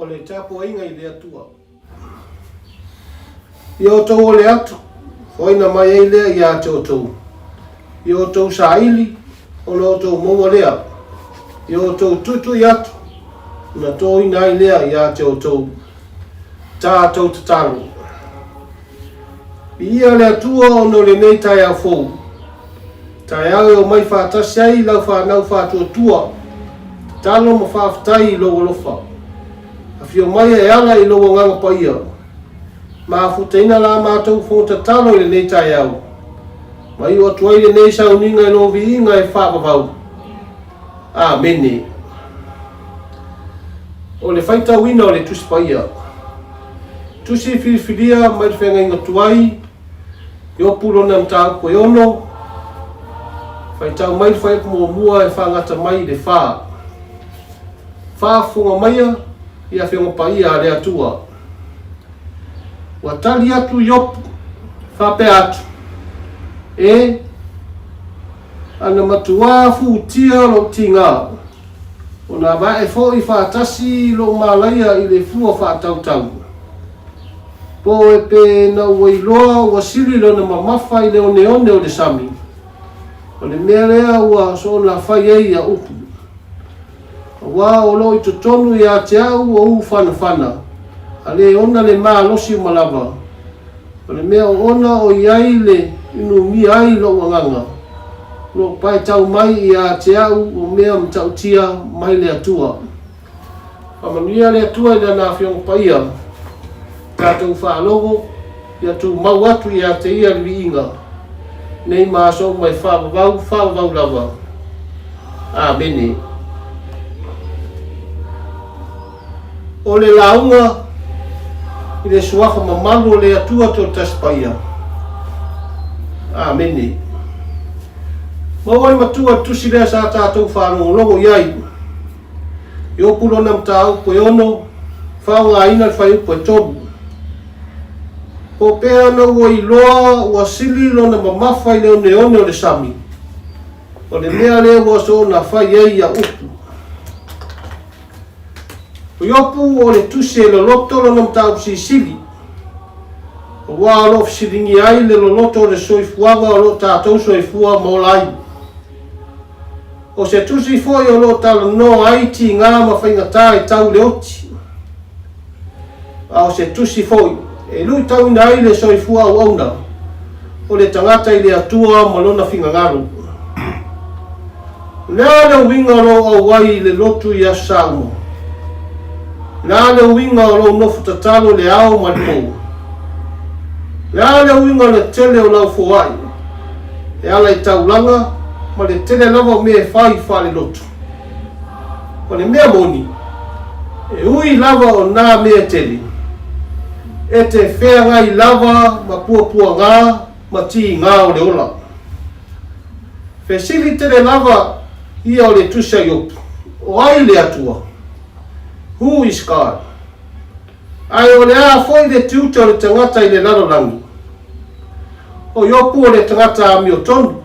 O le tapuaiga i le Atua. Ia outou ole atu, foaina mai ai lea ia te outou. Ia outou saili, ona outou maua lea. Ia outou tuitui atu, ona toina ai lea ia te outou. Tatou tatalo. Viia le Atua ona o lenei taeao fou. Taeao e omai faatasi ai lau fanau faatuatua, tatalo ma faafetai i lou alofa. Afio mai e ala i lou Agaga Paia. Mafutaina la matou fono tatalo i lenei taeao. Ma iu atu ai lenei sauniga i lou viiga e faavavau. Amene. O le faitauina o le Tusi Paia. Tusi filifilia mai le Feagaiga Tuai, Iopu lona mataupu e ono, faitau mai le fuaiupu muamua e faagata mai i le fa. Faafofoga maia i Afioga Paia a le Atua. Ua tali atu Iopu, faapea atu, E, ana matuā futia lou tigā, ona avae foi faatasi lou malaia i le fua faatautau. Po e pe na ua iloa ua sili lona mamafa i le oneone o le sami, o le mea lea ua soona fai ai ia upu. Aua o lo o i totonu ia te au o u fanafana, a le ona le malosi uma lava. O le mea o ona o i ai le inumia ai lou agaga, o lo o paetau mai ia te au o mea matautia mai le Atua. Faamanuia le Atua i Lana Afioga Paia, tatou faalogo, ia tumau atu ia te Ia le viiga, nei ma aso uma e faavavau, faavavau lava. Amene. O le lauga i le Suafa mamalu o le Atua Toatasi Paia. Amene. Maua ai matua le tusi lea sa tatou faalogologo i ai. Iopu lona mataupu e ono, faaaogaina le fuaiupu e tolu. Po o pea ana ua iloa ua sili lona mamafa i le oneone o le sami, o le mea lea ua soona fai ai ia upu. O Iopu o le tusi e loloto lona mataupu silisili, aua o lo o fesiligia ai le loloto o le soifuaga o lo o tatou soifua ma ola ai. O se tusi foi o lo o talanoa ai tiga ma faigata e tau le oti. A o se tusi foi e luitauina ai le soifua auauna o le tagata i le Atua ma lona finagalo. O le a le uiga o lou auai i le lotu i aso sa uma? O le a le uiga o lou nofo tatalo i le ao ma le po? O le a le uiga o le tele o lau foai e ala i taulaga ma le tele lava o mea e fai faalelotu? O le mea moni, e ui lava o nā mea e tele, e te feagai lava ma puapuagā ma tīgā o le ola. Fesili tele lava ia o le Tusi a Iopu, O ai le Atua? Who is God? Ae o le a foi le tiute o le tangata i le lalolagi? O Iopu o le tagata amiotonu,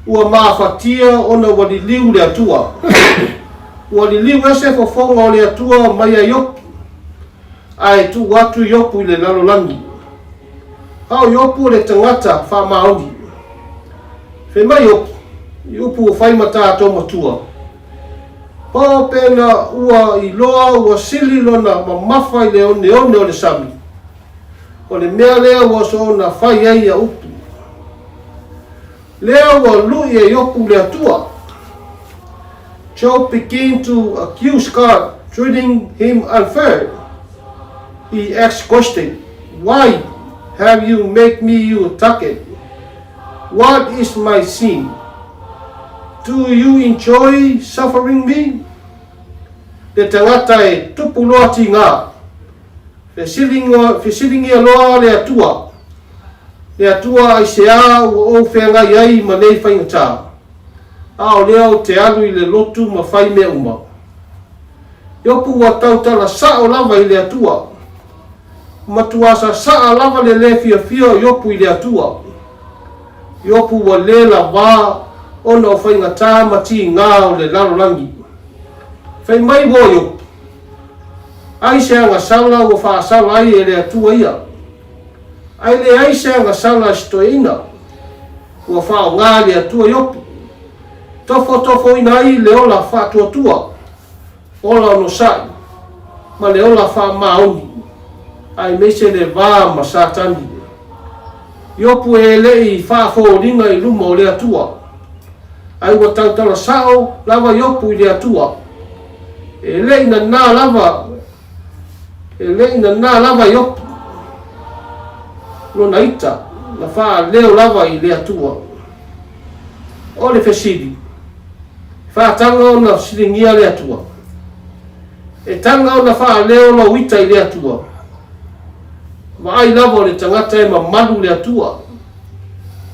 ua maafatia ona ua liliu le Atua. Ua liliu ese fofoga o le Atua mai a Iopu, ae tuu atu Iopu i le lalolagi. A o Iopu o le tagata faamaoni. Fai mai Iopu, i upu ua fai ma tatou matua, Po pena ua iloa ua sili lona mamafa i le oneone o le sami, o le mea lea ua soona fai ai ia upu. Lea ua lui e Iopu le Atua. Job began to accuse God, treating him unfair. He asked question, Why have you made me your target? What is my sin? Do you enjoy suffering me? Le tangata e tupu loa tigā. Fesilingia loa le Atua. Le Atua aisea ua ou feagai ai ma nei faigata? A o lea ou te alu i le lotu ma fai mea uma. Iopu ua tautala sao lava i le Atua. Matua sasaa lava le lē fiafia o Iopu i le Atua. Iopu ua lē lavā ona o faigata ma tigā o le lalolagi. Fai mai ua o Iopu. Ai se agasala ua faasala ai e le Atua ia? Ai leai se agasala a si toeaina ua faaaoga e le Atua Iopu, tofotofoina ai le ola faatuatua, ola onosai, ma le ola faamaoni, aemaise le va ma Satani. Iopu e le i faafoliga i luma o le Atua, ae ua tautala sao lava Iopu i le Atua. E le i nanā lava, e le i nanā lava Iopu lona ita, na faaleo lava i le Atua. O le fesili, e faataga ona fesiligia le Atua? E taga ona faaleo lou ita i le Atua? Vaai lava o le tagata e mamalu le Atua.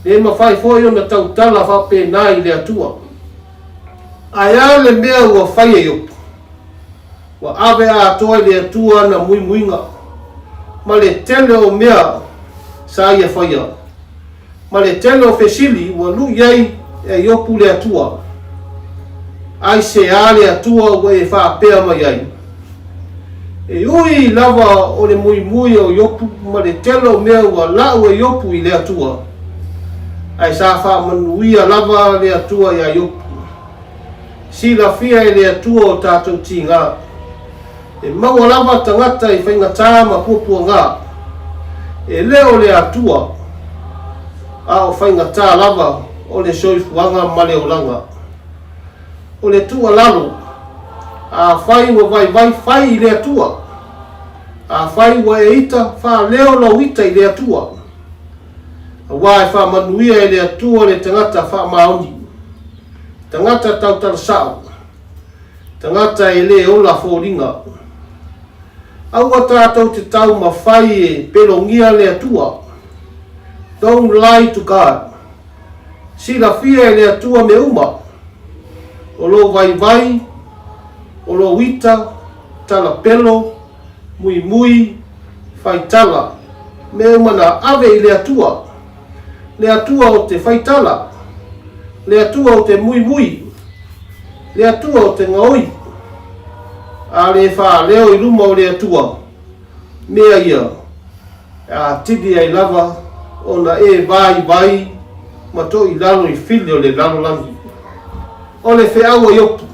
Le mafai foi ona tautala faapena i le Atua. Ae a le mea ua fai e Iopu? Ua ave atoa i le Atua ana muimuiga, ma le tele o mea sa ia faia, ma le tele o fesili ua lui ai e Iopu le Atua. Aisea le Atua ua e faapea mai ai? E ui lava o le muimui o Iopu ma le tele o mea ua lau e Iopu i le Atua, ae sa faamanuia lava le Atua iā Iopu. Silafia e le Atua o tatou tiga. E maua lava tagata i faigata ma puapuaga. E le o le Atua, a o faigata lava o le soifuaga ma le olaga. O le tuualalo, Afai ua vaivai, fai i le Atua. Afai ua e ita, faaleo lou ita i le Atua. Aua e faamanuia e le Atua le tagata faamaoni, tagata tautala sao, tagata e le ola foliga. Aua tatou te taumafai e pelogia le Atua. Don't lie to God. Silafia e le Atua mea uma, o lou vaivai, o lou ita, tala pelo, muimui, faitala, mea uma na ave i le Atua, le Atua o te faitala, le Atua o te muimui, le Atua o te gaoi, a le faaleo i luma o le Atua, mea ia e atili ai lava ona e vaivai ma toilalo i fili o le lalolagi. O le feau a Iopu,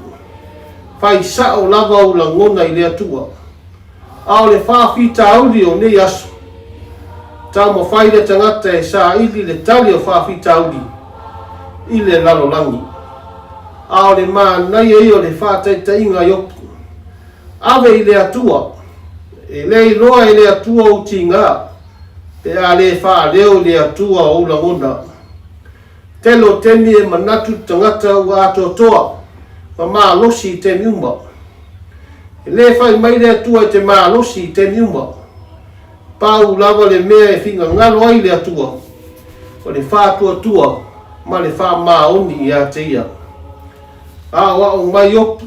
fai sao lava ou lagona i le Atua. A o le faafitauli o nei aso, taumafai le tagata e saili le tali o faafitauli i le lalolagi. A o le manaia ia o le faataitaiga a Iopu, Ave i le Atua, e le iloa e le Atua ou tiga, pe a le faaleo i le Atua ou lagona. Tele o temi e manatu le tagata ua atoatoa ma malosi i temi uma. E le fai mai le Atua i te malosi i temi uma. Pau lava le mea e fingagalo ai le Atua, o le faatuatua ma le faamaoni ia te ia. Aoao mai Iopu,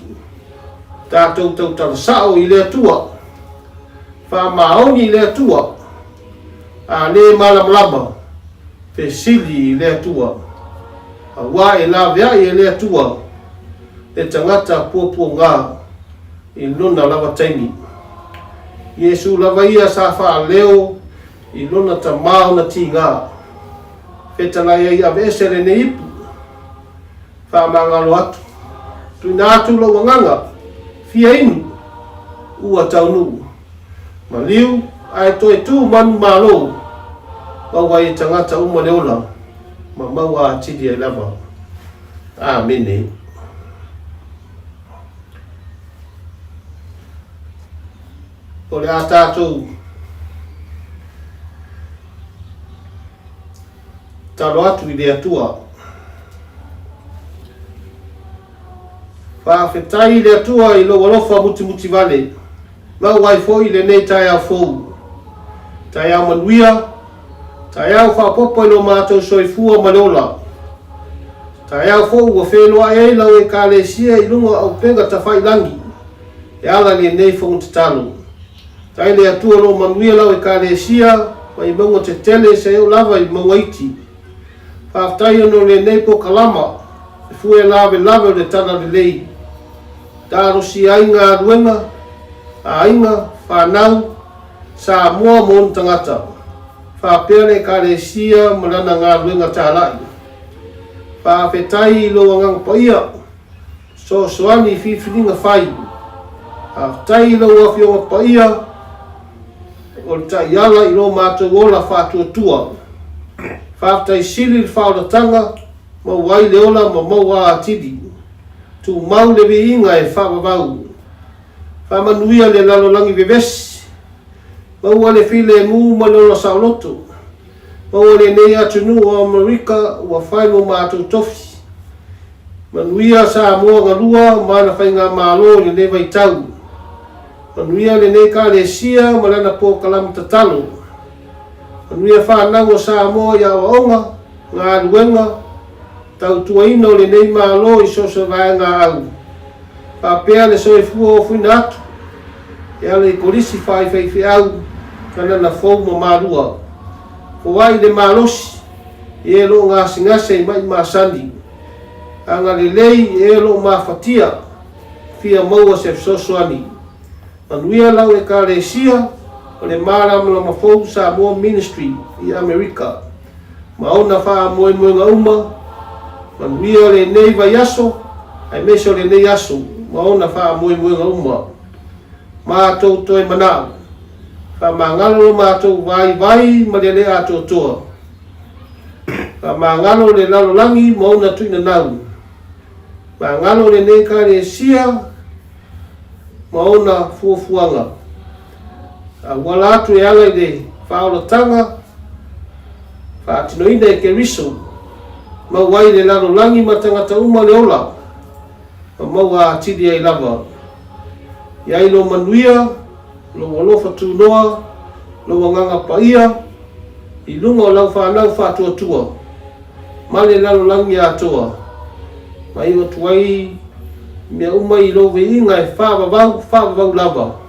tatou tautala sao i le Atua, faamaoni i le Atua, a le malamalama, fesili i le Atua, aua e laveai e le Atua le tagata puapuaga i lona lava taimi. Iesu lava ia sa faaleo i lona Tama ona tiga, fetalai ai aveese lenei ipu, Faamagalo atu. Tuuina atu lou agaga, fia inu, ua taunuu. Maliu, ae toe tu manumalo, maua ai e tagata uma le ola, ma maua atili ai lava. Amene. O le a tatou Talo atu i le Atua. Faafetai i le Atua i lou alofa mutimutivale, maua ai foi lenei taeao fou. Taeao manuia, taeao faaopoopo i lo matou soifua ma le ola. Taeao foi ua feiloai ai lau Ekalesia i luga o auupega tafailangi e ala i lenei fono tatalo. Kai le Atua o lo o manuia lau Ekalesia mai mauga tetele seia oo lava i mauga iti. Faafetai ona o lenei polokalama e fue lavelave o le Talalelei. Talosia ai galuega, aiga, fanau, Samoa ma ona tagata, faapea le Ekalesia ma lana galuega talai. Faafetai i lou Agaga Paia, fesoasoani i filifiliga fai. Faafetai i lau Afioga Paia o le taiala i lo matou ola faatuatua. Faafetai sili i le faaolataga, maua ai le ola ma maua atili. Tumau le viiga e faavavau. Faamanuia le lalolagi vevesi. Maua le filemu ma le ola saoloto. Maua lenei atunuu o Amerika ua fai mo matou tofi. Manuia Samoa galua ma ana faigamalo i lenei vaitau. Manuia lenei Ekalesia ma lana polokalame tatalo. Manuia fanau o Samoa i aoaoga, galuega, tautuaina o lenei Malo i so o se vaega au. Faapea le soifua ofuina atu e ala i Kolisi faaifaifeau Kanana Fou ma Malua. Foai le malosi i e lo o gasegase i ma'i masani. Agalelei i e o lo o mafatia, fia maua se fesoasoani. Manuia lau Ekalesia o le Malamalama Fou Samoa Ministry i Amerika ma ona faamoemoega uma. Manuia lenei vaiaso aemaise o lenei aso ma ona faamoemoega uma. Matou toe manao, faamagalo lo matou vaivai ma le le atoatoa. Faamagalo le lalolagi ma ona tuinanau. Magalo lenei Ekalesia ma ona fuafuaga. Auala atu e ala i le faaolataga faatinoina e Keriso, maua ai le lalolagi ma tagata uma le ola, ma maua atili ai lava. I ai lou manuia, lou alofa tunoa, lou agaga paia, i luga o lau fanau faatuatua, ma le lalolagi atoa, ma iu atu ai mea uma i lou viiga e faavavau, faavavau lava.